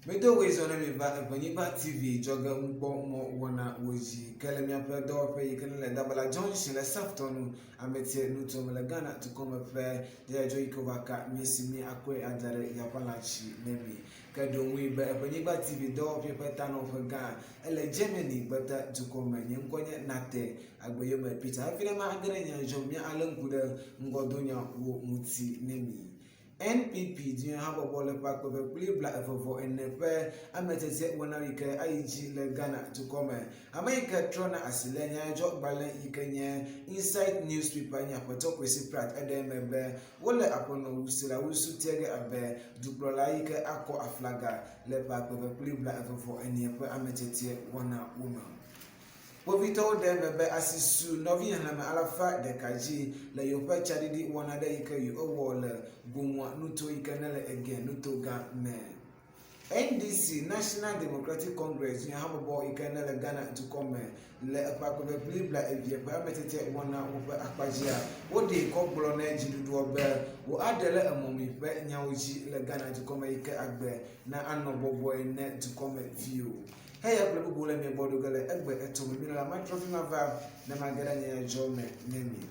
Medo ɣli zɔ ne mi va Eʋenyigba TV dzɔge ŋukpɔ mɔ wɔna wo dzi ke le miaƒe dɔwɔƒe yi ke ne le Dabala Junction le South nu ametie nutoa me le Ghana dukɔ me ƒe dzadzadzɔ yi ke wova ka mi si mi akɔe ada ɖe yaƒãla dzi ne mi. Ke ɖo ŋui be Eʋenyigba TV dɔwɔƒe ƒe tanɔƒe gã ele Germany gbeta dukɔ me. Nye ŋkɔ nye Nate Agbeyome Peter. Hafi ne ma age ɖe nya dzɔ mia ale ŋku ɖe ŋgɔdonya wo ŋuti ne mi. NPP dunyahabɔbɔ le ƒe akpe eve kple bla eve vɔ ene ƒe ametete wɔna yi ke ayi dzi le Ghana dukɔ me. Ame yi ke trɔna asi le nyadzɔdzɔgbalẽ yi ke nye Insight Newspaper nye Aƒetɔ Kwesi Pratt eɖe eme be wole aƒenɔ Wusila Wusu tia ge abe dukplɔla yi ke akɔ aflaga le ƒe akpe eve kple bla eve vɔ ene ƒe ametete wɔna wo me. Kpovitɔwo ɖe eme be asi su nɔvi xexlẽme alafa ɖeka dzi le yewoƒe tsaɖiɖi wɔna ɖe yi ke yewowɔ le Gomua nuto yi ke nele Ege nuto gã me. NDC, National Democratic Congress, nye habɔbɔ yi ke nele Ghana dukɔ me le eƒe akpe eve kple bla evie ƒe ametete wɔna woƒe akpa dzia, woɖee kɔ gblɔ ne dziɖuɖuɔ be woaɖe le emɔmi ƒe nyawo dzi le Ghana dukɔ me yi ke agbe na anɔ bɔbɔe ne dukɔmeviwo. Heya kple bubuwo le mia gbɔ ɖo ge le egbe etɔ me. Mílɔ̃ la, matrɔ fi ma va ne mage ɖe nye adzɔ me ne mi.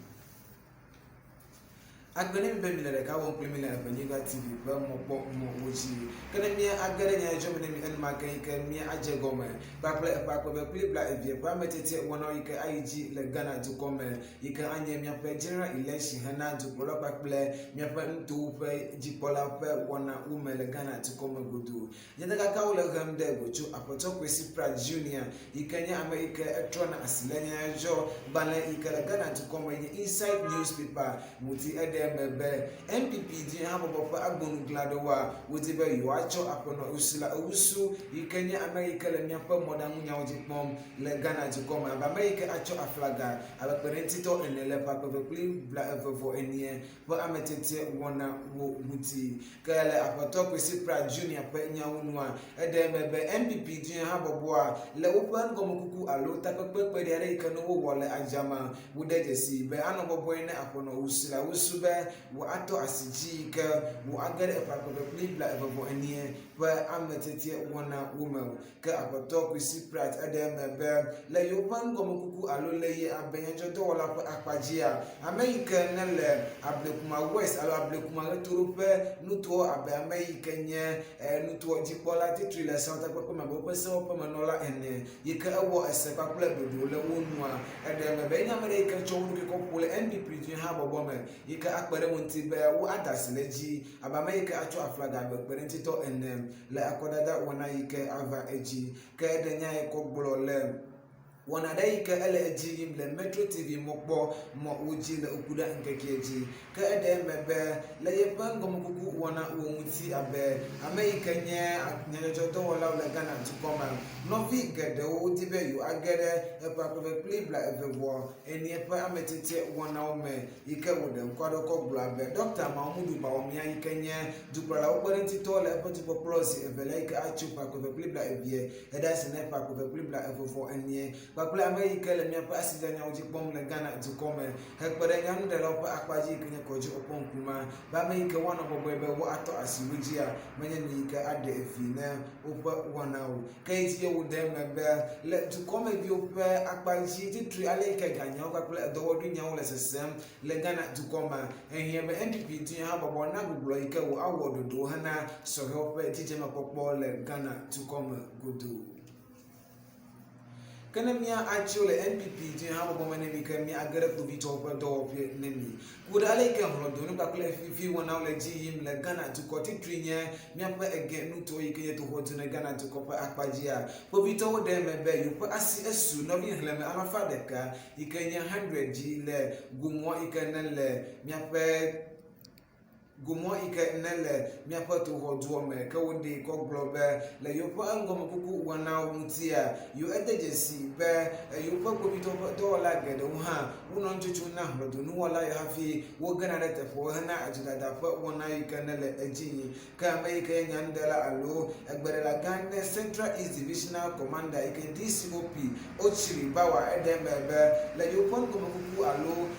Agbe ne mi be mi le ɖeka wɔm kpli mi le Eʋenyigba TV ƒe mɔkpɔmɔwo dzi. Ke ne mía age ɖe nye adzɔ me ne mi enumake yi ke mía adze gɔme kpakple eƒe akpe eve kple bla evie ƒe ametete wɔnawo yi ke ayi dzi le Ghana dukɔ me yi ke anye míaƒe General Election hena dukplɔla kpakple míaƒe nutowo ƒe dzikpɔla ƒe wɔnawo me le Ghana dukɔ me godoo. Nyatakakawo le hem ɖe go tso Aƒetɔ Kwesi Pratt Junior yi ke nye ame yi ke etrɔna asi le nyadzɔdzɔgbalẽ yi ke le Ghana dukɔ me nye Inside Newspaper ŋuti. Eɖe eme be NPP dunyahabɔbɔ ƒe agbonugla aɖewoa, wodi be yewoatsɔ Aƒenɔ Ursula Owusu yi ke nye ame yi ke le míaƒe mɔɖaŋunyawo dzi kpɔm le Ghana dukɔ me abe ame yi ke atsɔ aflaga abe kpeɖeŋutitɔ ene le ƒe akpe eve kple blaeve vɔ enie ƒe ametete wɔna wo ŋuti. Ke le Aƒetɔ Kwesi Pratt Junior ƒe nyawo nua, eɖe eme be NPP dunyahabɔbɔa le woƒe nugɔmekuku alo takpekpe kpeɖi aɖe yi ke ne wowɔ le adzame wode dzesii be anɔ bɔbɔe ne aƒenɔ Ursula Owusu be wòatɔ asi dzi yi ke wòage ɖe eƒe akpe eve kple bla eve vɔ enie ƒe ametetie wɔna wo me o. Ke Aƒetɔ Kwesi Pratt eɖe eme be le yewoƒe nugɔmekuku alo le ye abe nyadzɔdɔwɔla ƒe akpa dzia, ame yi ke nele Ablekuma West alo Ablekuma Ɣetoɖoƒe nutoa abe ame yi ke nye nutoa dzikpɔla titri le sewɔtakpekpe me abe woƒe sewɔƒemenɔla ene yi ke ewɔ ese kpakple ɖoɖo le wo nua, eɖe eme be enye ame ɖe yi ke tsɔ wo ɖokui kɔ ƒo le NPP dunyahabɔbɔ me yi ke akpe ɖe wo ŋuti be woada asi le edzi abe ame yi ke atsɔ aflaga abe kpeɖeŋutitɔ ene. le akɔdada wɔna yi ke ava edzi. Ke eɖe nya yi kɔ gblɔ le wɔna ɖe yi ke ele edzi yim le Metro TV mɔkpɔ mɔ wo dzi le Okuɖa ŋkekea dzi. Ke eɖe eme be le yeƒe ŋgɔmekuku wɔna wo ŋuti abe ame yi ke nye nyadzɔdzɔdɔwɔlawo le Ghana dukɔ me. Nɔvi geɖewo di be yewoage ɖe eƒe akpe eve kple bla eve vɔ enie ƒe ametete wɔnawo me yi ke wòɖe ŋkɔ aɖewo kɔ gblɔ abe Ɖɔkta Mahamudu Bawumia yi ke nye dukplɔlawo kpeɖeŋutitɔ le eƒe dukpɔkplɔ zi evelia yi ke atso ƒe akpe eve kple bla evie heɖe asi na eƒe akpe eve kple bla eve vɔ enie kpakple ame yi ke le míaƒe asidzanyawo dzi kpɔm le Ghana dukɔ me hekpe ɖe nyanuɖelawo ƒe akpa dzi yi ke nye Kɔdzi Oppong Nkrumah be ame yi ke woanɔ bɔbɔe be woatɔ asi wo dzia menye nu yi ke aɖe vi ne woƒe wɔna o. Ke edzi ye wòɖe eme be le dukɔmeviwo ƒe akpa dzi titri ale yi ke ganyawo kpakple edɔwɔɖuinyawo le sesẽm le Ghana dukɔ me, ehiã be NPP dunyahabɔbɔ nagbugbɔ yi ke wòawɔ ɖoɖo hena sɔhɛwo ƒe dzidzemekpɔkpɔ le Ghana dukɔ me godoo. Ke ne mía atso le NPP dunyahabɔbɔ me ne mi ke mía age ɖe kpovitɔwo ƒe dɔwɔƒe ne mi. Ku ɖe ale yi ke hlɔ̃donu kpakple fifi wɔnawo le edzi yim le Ghana dukɔ titri nye míaƒe ege nuto yi ke nye toxɔdu ne Ghana dukɔ ƒe akpa dzia, kpovitɔwo ɖe eme be yewoƒe asi esu nɔvi xlẽme alafa ɖeka yi ke nye hundred dzi le gomɔ yi ke ne le míaƒe Gomɔ yi ke nele míaƒe toxɔdua me ke woɖee kɔ gblɔ be le yewoƒe eŋgɔmekuku wɔnawo ŋutia, yewo ede dzesi be yewoƒe kpovitɔwo ƒe dɔwɔla geɖewo hã wonɔ nutsotso na hlɔ̃donuwɔla yawo hafi wogena ɖe teƒewo hena edzidada ƒe wɔna yi ke nele edzi yim. Ke ame yi ke nye nyanuɖela alo egbeɖela gã ne Central East Divisional Commander yi ke DCOP Ochiri Bawa eɖe eme be le yewoƒe nugɔmekuku alo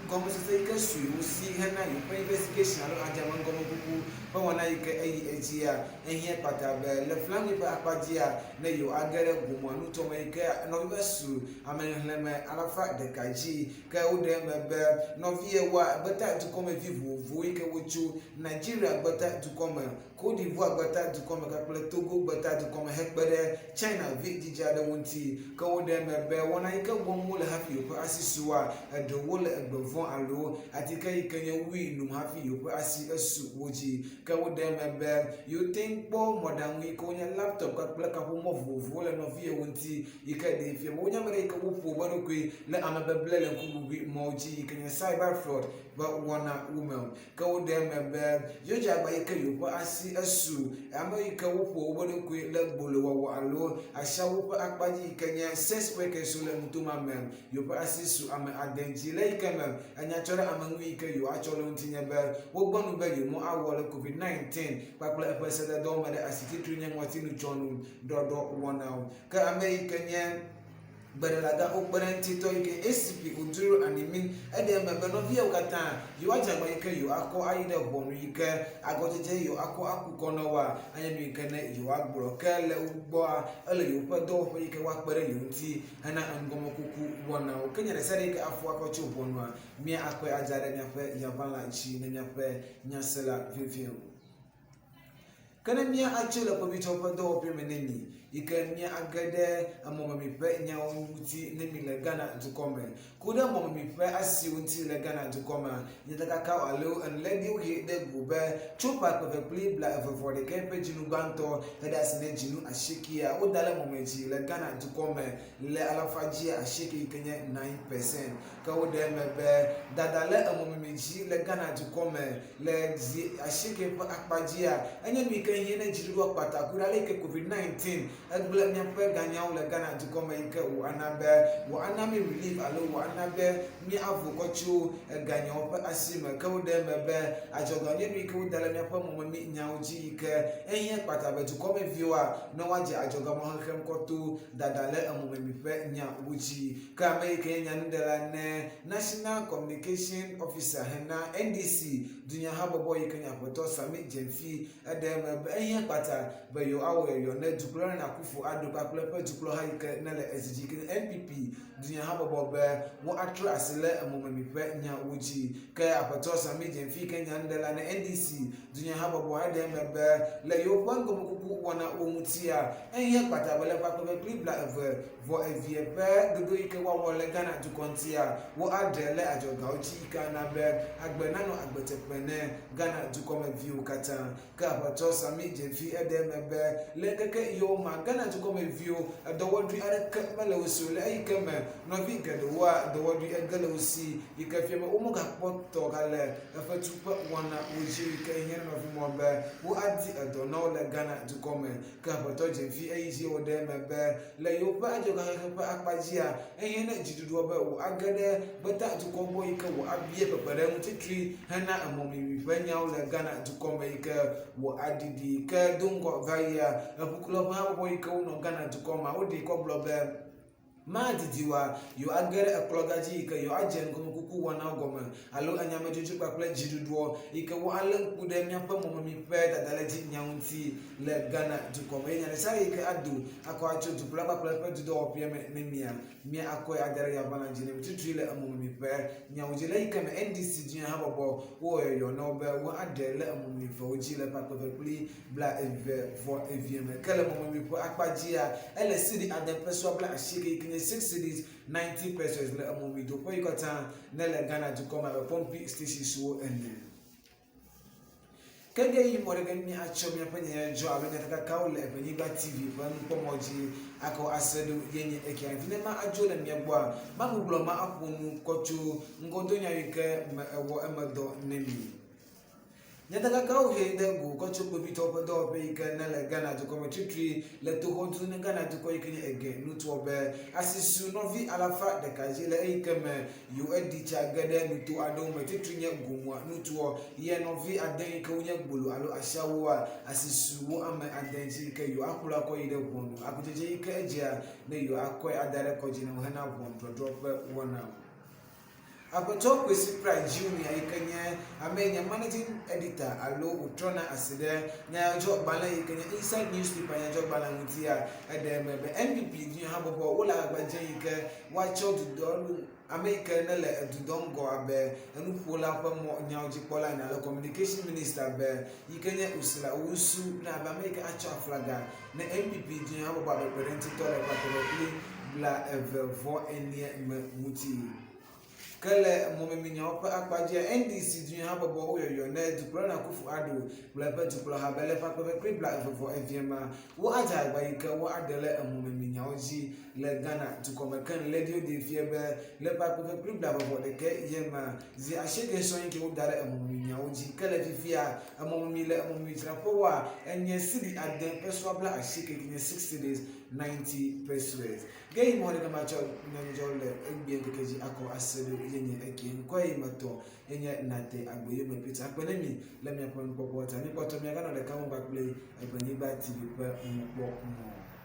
gɔmesese yi ke su yewo si hena yewoƒe investigation alo adzameŋgɔmekuku ƒe wɔna yi ke eyi edzia, ehiã kpata be le Flange ƒe akpa dzia, ne yewoage ɖe Gomua nutome yi ke nɔvi va su ame xexlẽme 100 dzi. Ke woɖe eme be nɔviewoa gbeta dukɔmevi vovovowo yi ke wotso Nigeria gbeta dukɔ me, Côte d'Ivoire gbeta dukɔ me kpakple Togo gbeta dukɔ me hekpe ɖe China vi dzidzi aɖewo ŋuti. Ke woɖe eme be wɔna yi ke wɔm wole hafi yewoƒe asi sua, eɖewo le egbe vɔ̃ alo atike yi ke nye wui nom hafi yewoƒe asi esu wo dzi. Ke woɖe eme be yewote ŋu kpɔ mɔɖaŋu yi ke wonye laptop kpakple kaƒomɔ vovovowo le nɔviyewo ŋuti yi ke ɖee fia be wonye ame ɖe yi ke woƒo woƒe ɖokui le amebeble le ŋkuʋuʋui mɔwo dzi yi ke nye cyber fraud ƒe wɔnawo me. Ke woɖe eme be yewodze agba yi ke yewoƒe asi esu ame yi ke woƒo woƒe ɖokui le gbolowɔwɔ alo asiawo ƒe akpa dzi yi ke nye sex workers le nuto ma me. Yewoƒe asi su ame ade dzi le yi ke me enya tsɔ ɖe ame ŋu yi ke yewoatsɔ le wo ŋuti nye be wogbe nu be yewomɔ awɔ le Covid 19 kpakple eƒe sededewo me ɖe asi titri nye ŋɔtinutsɔnu ɖɔɖɔ wɔnawo. Ke ame yi ke nye gbeɖelagã wokpe ɖe eŋuti tɔ yi ke ACP Oduro Animi eɖe eme be nɔviawo katã yewoadze agba yi ke yewoakɔ ayi ɖe ʋɔnu yi ke agɔdzedze yewoakɔ aku kɔ na woa anye nu yi ke ne yewoagblɔ. Ke le wo gbɔa ele yewoƒe dɔwɔƒe yi ke woakpe ɖe yewo ŋuti hena eŋgɔmekuku wɔnawo. Ke nya ɖe sia ɖe yi ke afɔ akɔ tso ʋɔnua mía akɔe adza ɖe míaƒe yaʋalã dzi ne míaƒe nyasela veviewo. Ke ne mía atso le kpovitɔwo ƒe dɔwɔƒee me ne mi, yi ke mía age ɖe emɔmemi ƒe nyawo ŋuti ne mi le Ghana dukɔ me. Ku ɖe mɔmemi ƒe asiwo ŋuti le Ghana dukɔ mea, nyatakakawo alo enuléɖiwo he ɖe go be tso ƒe akpe eve kple bla eve vɔ ɖekɛ ƒe dzinu gbãtɔ heɖe asi ne dzinu asiekea, woda le mɔme dzi le Ghana dukɔ me le alafa dzia asieke yi ke nye 9%. Ke woɖe eme be dada le emɔmemi dzi le Ghana dukɔ me Le zi asieke ƒe akpa dzia, enye nu yi ke hiã ne dziɖuɖua kpata ku ɖe ale yi ke Covid 19 egblẽ míaƒe ganyawo le Ghana dukɔ me yi ke wòana be wòana mí relief alo wòana be míavo kɔ tso eganyawo ƒe asi me. Ke woɖe eme be adzɔga nye nu yi ke woda ɖe míaƒe mɔmemi nyawo dzi yi ke ehiã kpata be dukɔmeviwoa ne woadze adzɔga mɔxexem kɔ to dada le emɔmemi ƒe nyawo dzi. Ke ame yi ke nye nyanuɖela ne National Communication Officer hena NDC dunyahabɔbɔ yi ke nye Aƒetɔ Sammy Gyamfi eɖe eme be ehiã kpata be yewoawɔ yɔyɔ ne Dukplɔla Nana Akufo Addo kpakple eƒe dukplɔha yi ke nele ezi dzi yi ke nye NPP dunyahabɔbɔ be woatrɔ asi le emɔmemi ƒe nyawo dzi. Ke Aƒetɔ Sammy Gyamfi yi ke nye nyanuɖela ne NDC dunyahabɔbɔ eɖe eme be le yewoƒe ŋgɔmekuku wɔnawo ŋutia, ehiã kpata be le ƒe akpe eve kple blaeve Vɔ evia ƒe ɖoɖo yi ke woawɔ le Ghana dukɔ ŋutia, wo aɖe le adzɔgawo dzi yi ke ana be agbe nanɔ agbeteƒe ne Ghana dukɔmeviwo katã. Ke Aƒetɔ Sammy Gyamfi eɖe eme be le ŋkeke yiwo ma Ghana dukɔmeviwo edɔwɔɖui aɖeke mele wo si o le eyi ke me nɔvi geɖewoa dɔwɔɖui ege le wo si yi ke fia be womegakpɔ tɔ gale eƒe tu ƒe wɔna wo dzi o yi ke hiã na nɔvi mɔ be wo adi edɔ na wo le Ghana dukɔ me. Ke Aƒetɔ Gyamfi eyi dzi wòɖe eme be le yewoƒe adzɔgaxexe ƒe akpa dzia, ehiã na dziɖuɖua be wòage ɖe gbeta dukɔ gbɔ yi ke wòabia kpekpeɖeŋu titri hena emɔmemi ƒe nyawo le Ghana dukɔ me yi ke wòaɖiɖi. Ke do ŋgɔ va yia, eʋukula ƒe habɔbɔ yi ke wonɔ Ghana dukɔ mea, woɖee kɔ gblɔ be, Madidi oa, yewoage ɖe ekplɔga dzi yi ke yewoadze ŋgɔmekuku wɔnawo gɔme alo enyamedzodzro kpakple dziɖuɖuɔ yi ke woalé ŋku ɖe míaƒe mɔmemi ƒe dadaledzi nya ŋuti le Ghana dukɔ me. Eye nya ɖesiaɖe yi ke ado akɔ atso dukplɔla kpakple eƒe dudɔwɔƒea me ne mia, mia akɔe ada ɖe yaʋalã dzi ne mi tutui le emɔmemi ƒe nyawo dzi. Le eyi ke me NDC dunyahabɔbɔ wowɔ yɔyɔ na wo be woaɖe le emɔmemi vewo dzi le ƒe akpe eve kple bla eve vɔ evie me. Ke le mɔmemi ƒe akpa dzia, ele sidi ade pesewa bla asieke yi ke nye six cedis ninety pesewas le emɔmemi doƒe yi katã ne le Ghana dukɔ me abe pɔmpi stationswo ene. Ke ɖe yi mɔ ɖe ge míatsɔ míaƒe nyanyadzɔ alo nyatakakawo le Eʋenyigba TV ƒe nukpɔmɔ dzi akɔ ase ɖo ye nye ekea. Fi ne ma adzo le mia gbɔa, magbublɔ ma aƒo nu kɔ tso ŋgɔdonya yi ke me ewɔ eme dɔ ne mi. Nyatakakawo he ɖe go kɔ tso kpovitɔwo ƒe dɔwɔƒe yi ke ne le Ghana dukɔ me tritri le toxɔdu ne Ghana dukɔ yi ke nye Ege nutoɔ be asi su nɔvi 100 dzi le eyi ke me yewo eɖi tsa ge ɖe nuto aɖewo me tritri nye Gomua nutoɔ ye nɔvi ade yi ke wonye gbolo alo asiawoa asi su wo ame ade dzi yi ke yewo akplɔ akɔ yi ɖe ʋɔnu akudzedze yi ke edzea ne yewo akɔe ada ɖe kɔdzi ne wo hena ʋɔnudɔdrɔ̃ ƒe wɔna. Aƒetɔ Kwesi Pratt Junior yi ke nye ame yi nye Managing Editor alo wòtrɔna asi ɖe nyadzɔdzɔgbalẽ yi ke nye Inside Newspaper nyadzɔdzɔgbalẽ ŋutia, eɖe eme be NPP dunyahabɔbɔ wole agbagba dzem yi ke woatsɔ dudɔ ame yi ke nele edudɔ ŋgɔ abe enuƒola ƒe mɔ nyawo dzikpɔla ene alo Communication Minister be yi ke nye Ursula Owusu na abe ame yi ke atsɔ aflaga ne NPP dunyahabɔbɔ abe kpeɖeŋutitɔ le ƒe akpe kple 24 me ŋuti. Ke le mɔmeminyawo ƒe akpa dzia, NDC dunyahabɔbɔ woyɔyɔ ne Dukplɔla Akufo Addo kple eƒe dukplɔha be le ƒe akpe kple 22 mea, wo adze agbagba yi ke wo aɖe le emɔmeminyawo dzi le Ghana dukɔ me. Ke Nlediwo ɖee fia be le ƒe akpe kple 21 ye mea, zi asieke sɔŋ yi ke woda ɖe emɔmeminyawo dzi. Ke le fifia, emɔmemi le emɔmemidzraƒewoa, enye cedi ade pesewa 90 yi ke nye 6 cedis 90 pesewas. Ge yi mɔ ɖeka matsɔ nyanyudzɔ le egbea ŋkeke dzi akɔ ase ɖo ye nye eke. Ŋkɔe yi metɔ ye nye Nate Agboyome Peter. Akpe ne mi le miaƒe nukpɔkpɔ ta. Mikpɔtɔ miaganɔ ɖeka me kpakple Eʋenyigba TV ƒe nukpɔmɔ.